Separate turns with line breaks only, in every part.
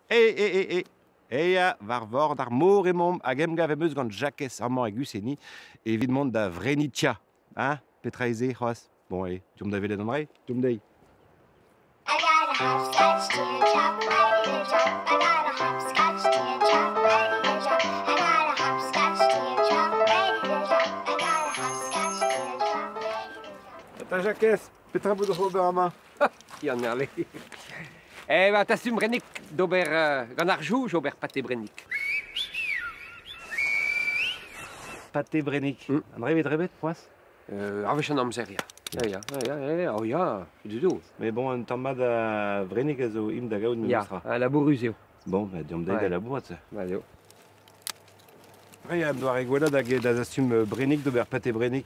E, e, e, e. Eya, war vord ar mor emaomp hag emgav em eus gant Jakez amañ e Guseni evit mont da Vrenitia. Hein? Petra eo se c'hoazh? Bon, allez, deomp da welet an dra, deomp dezhi.
I got a hopscotch teardrop ready to drop. I got a hopscotch teardrop ready to drop. I got a hopscotch teardrop ready to drop. I got a hopscotch teardrop ready to drop.
Ata Jakez, petra vo d'oc'h ober amañ?
Yann Erle. Eh ba, tastum brennig d'ober gant ar jouj ober pate brennig.
Pate brennig. An dra evit rebet, c'hoazh?
Ar wech an amzer, ya. Ya, ya, ya, ya, oh ya, dodo.
Mais bon, un tamm mat a vrennig a zo im da gaout memestra.
Ya, labourus eo.
Bon, ba, deomp dezhi da labourat, ça.
Ba, eo.
Re an doare gwellañ da, da zastum brennig d'ober pate brennig.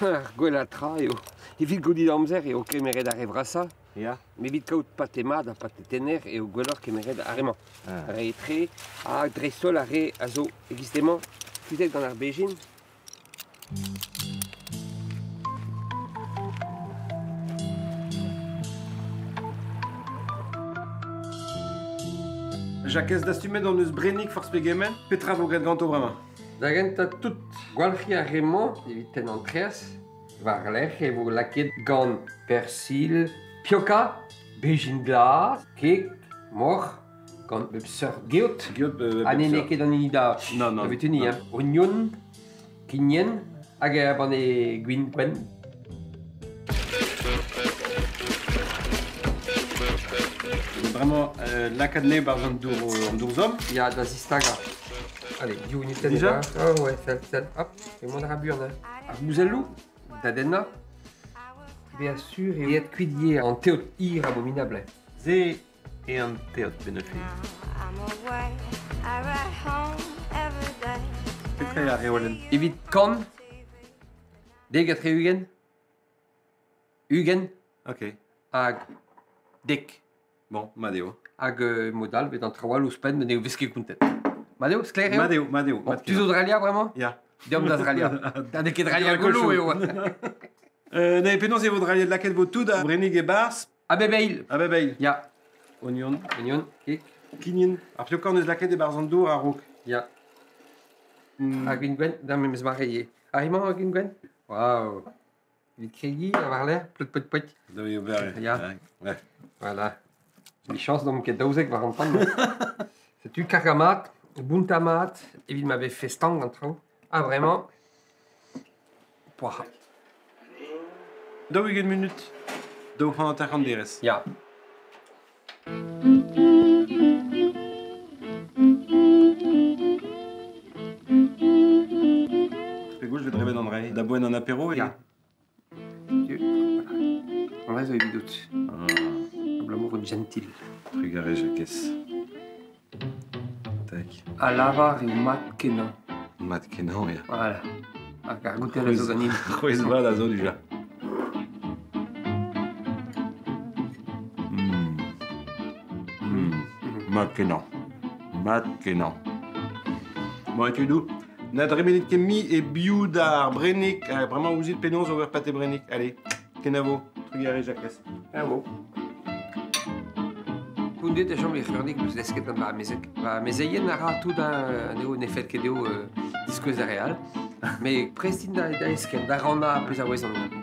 Ar gwellañ tra eo. Evit gounit amzer eo kemeret ar re vrasañ.
Ya.
Met evit kaout pate mat ha pate tener eo gwelloc'h kemeret ar re-mañ.
Ah.
Ar re etre ha dreist-holl ar re a zo e-giz-emañ kuzhet gant ar bezhin.
Jakez, dastumet hon eus brennig forzh pegement. Petra vo graet ganto bremañ?
Da gentañ tout, gwalc'hiñ ar re-mañ evit tennañ an traezh. War-lerc'h e vo lakaet gant persil, pioka, bezhin glas, kig, moc'h, gant bep seurt geot.
Geot bep
Ha n'eo
seurt.
ket an hini da
Non, non.
da vetuni,
non.
hein. Ognon, kignen, hag banne gwin gwenn.
Bremañ, lakaat anezhe 'barzh an dour, an dour zomm.
Ya, da zistagañ. Allez, div munutenn
Déjà?
Ah ouais, sell, sell, hop, emañ a ra buan. Hein. Ar bouzelloù, da dennañ. Bezañ sur eo aet kuit ivez an teod hir abominabl.
Se eo an teod benn-ar-fin. Petra eo ar reolenn?
Evit kant, 70, 20.
Ok.
Hag 10.
Bon, mat eo.
Hag mod all, bet an traoù all ouzhpenn, met ne vez ket kontet. Mat eo, sklaer eo?
Mat eo, mat eo.
Bon, tu zo drailhañ bremañ?
Ya.
Deomp da zrailhañ. Ha n'eo ket drailhañ goullo eo.
Ne, penaos e vo drailhet lakaet vo tout ar brennig e-barzh?
A bep eil.
A bep eil.
Ya.
Ognon.
Ognon, kig.
Kignin. Ar piokorn eus lakaet e-barzh an dour a-raok.
Ya. Ar gwin gwenn, d'ar memes mare ivez. Ar emañ ar gwin gwenn? Waouh. Evit kregiñ war-lerc'h, plet pet pet.
Da ober.
Ya.
Ouais.
Voilà. Michañs n'omp ket 12 war an tamm. Setu kargañ mat, bountañ mat, evit ma vefe stank an traoù. Ah, vraiment. Poac'h.
40 minut. 250 derez.
Ya.
Pegoulz 'vez drebet an dra-se? Da boent an apéro?
Ya. Tu, voilà. An dra zo evidout.
Ah.
Abalamour on gentil.
Trugarez, Jakez. Tac.
A lavar eo mat-kenañ.
Mat-kenañ, ya.
Voilà. Hag ar goutell a zo ganin.
C'hwezh vat a zo dija. Mat-kenañ. Mat-kenañ. Bon, et tudoù, na dremenit ket mui e-biou d'ar brennig. Bremañ ouzhit penaos ober pate brennig. Allez, kenavo. Trugarez, Jakez.
Bravo. Koundet e chom e c'hurnig eus desket gant va amezeg. Va amezeien a ra tout anezho ne fell ket dezho diskouez ar re all. Mais prest int da, da eskemm, da rannañ pezh a ouezont.